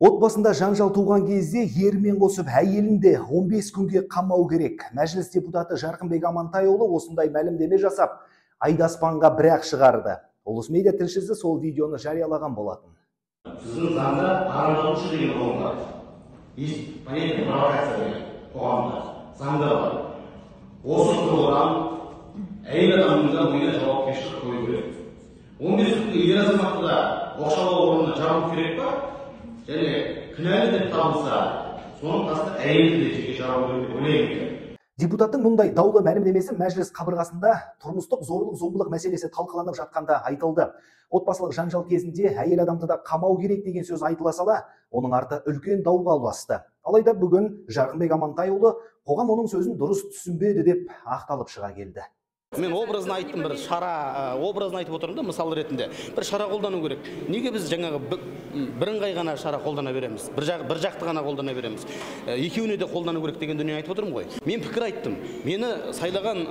Отбасында жанжал туған кезде ерімен қосып әйелін де 15 күнге қамау керек. Мәжіліс депутаты Жарқынбек Амантайұлы осындай мәлімдеме жасап, айды аспанға бір-ақ шығарды. Ұлыс медиа тілшісі сол видеоны жариялаған болатын. Сіздің заңда арандатушы деген ұғым бар. Есть понятие провокация деген қоғамда, заңда бар. Осы тұрғыдан әйел адамның да мойнына жауапкершілік қою керек. 15 күнге ер азаматты да оқшаулау орнына жабу керек па? Және кінәлі деп табылса, соның қасында әйелді де жеке жабу керек деп ойлаймын. Депутаттың мұндай даулы мәлімдемесі мәжіліс қабырғасында тұрмыстық зорлық-зомбылық мәселесі талқыланып жатқанда айтылды. Отбасылық жанжал кезінде әйел адамды да қамау керек деген сөз айтыла сала, оның арты үлкен дауға ұласты. Алайда бүгін Жарқынбек Амантайұлы қоғам оның сөзін дұрыс түсінбеді деп ақталып шыға келді. Мен образын айттым, бір шара, образын айтып отырмын да, мысал ретінде. Бір шара қолдану керек. Неге біз жаңағы бірыңғай ғана шара қолдана береміз? Бір жақты ғана қолдана береміз. Екеуіне де қолдану керек деген дүние айтып отырмын ғой. Мен пікір айттым. Мені сайлаған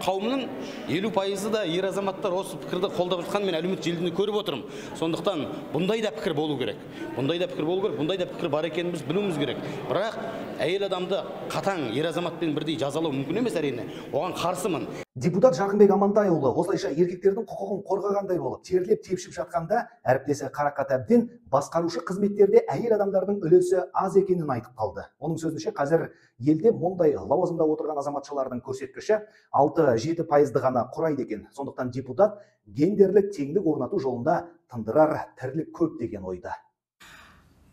қауымның 50%-ы да ер азаматтар осы пікірді қолдап жатқанын мен әлеуметтік желіде көріп отырмын. Сондықтан бұндай да пікір болу керек. Бұндай да пікір болу керек. Бұндай да пікір бар екенін біз білуіміз керек. Бірақ әйел адамды қатаң ер азаматпен бірдей жазалау мүмкін емес әрине. Оған қарсымын. Депутат Жарқынбек Амантайұлы осылайша еркектердің құқығын қорғағандай болып терлеп тепшіп жатқанда әріптесі Қарақат Әбден басқарушы қызметтерде әйел адамдардың үлесі аз екенін айтып қалды. Оның сөзінше, қазір елде мұндай лауазымда отырған азаматшалардың көрсеткіші 6-7% ғана құрайды екен. Сондықтан депутат гендерлік теңдік орнату жолында тындырар тірлік көп деген ойда.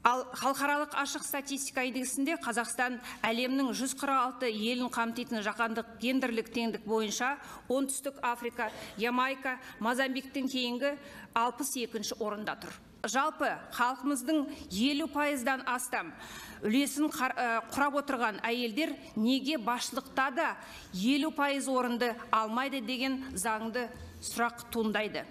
Ал халықаралық ашық статистика индексінде Қазақстан әлемнің 146 елін қамтитын жаһандық гендерлік теңдік бойынша Оңтүстік Африка, Ямайка, Мозамбиктен кейінгі 62-ші орында тұр. Жалпы халқымыздың 50%-дан астам үлесін құрап отырған әйелдер неге басшылықта да 50% орынды алмайды деген заңды сұрақ туындайды.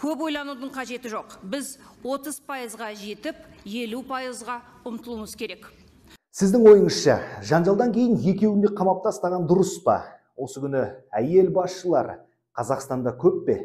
Көп ойланудың қажеті жоқ. Біз 30%-ға жетіп, 50%-ға ұмтылуымыз керек. Сіздің ойыңызша, жанжалдан кейін екеуін де қамап тастаған дұрыс па? Осы күні әйел басшылар Қазақстанда көп пе?